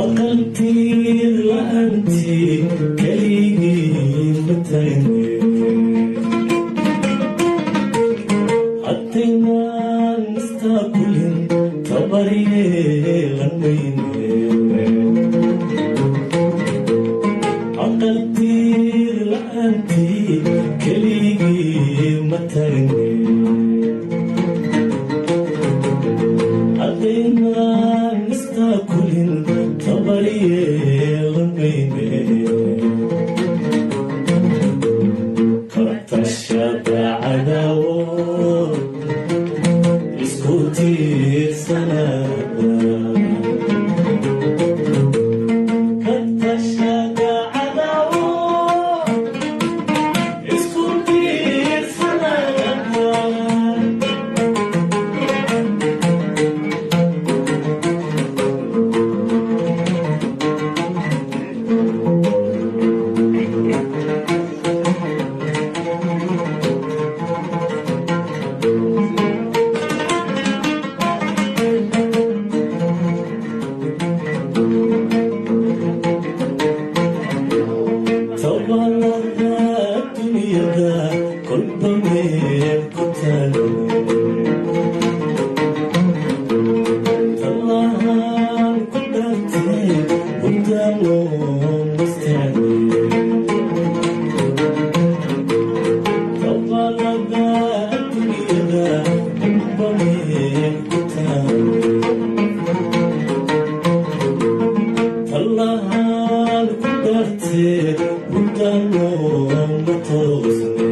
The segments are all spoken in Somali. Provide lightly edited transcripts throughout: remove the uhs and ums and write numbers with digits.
Aqaltiir la'aantii keligii ma tagne, haddaynaan istaakulin tabaryeelan mayne. Aqaltiir la'aantii keligii ma tagne, haddaynaan istaakulin tabaryeelan mayne. Kartashada cadaawo isku tiirsanaada, kartashada cadaawo isku tiirsanaada. Tabalada dunyada kolba meel ku taalo, tallahan ku dhaartay hurdano mastaane. Tabalada dunyada kolba meel ku taalo, tallahan ku dhaartay hurdano ma toosne.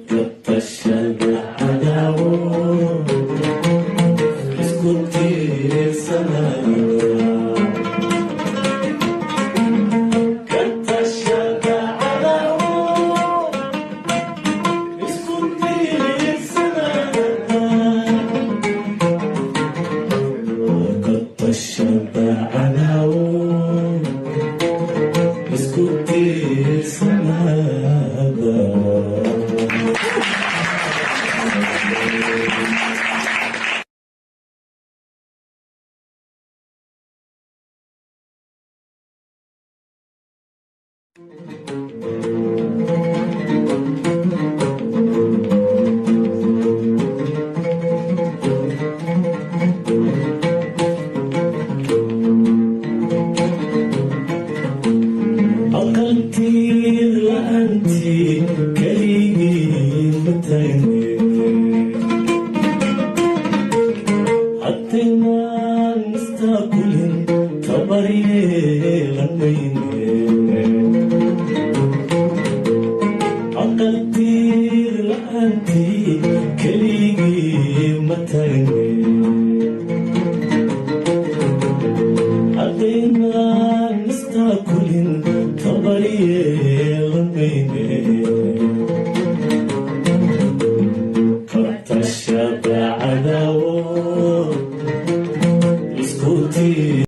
Katashada cadaawo isku tiirsanaada, katashada cadaawo isku tiirsanaada, katashada cadaawo isku tiirsanaada. Aqaltiir la'aantii keligii ma tagne, haddaynaan istaakulin tabaryeelan mayne. Aqaltiir la'aantii keligii ma tagne, haddaynaan istaakulin tabaryeelan mayne.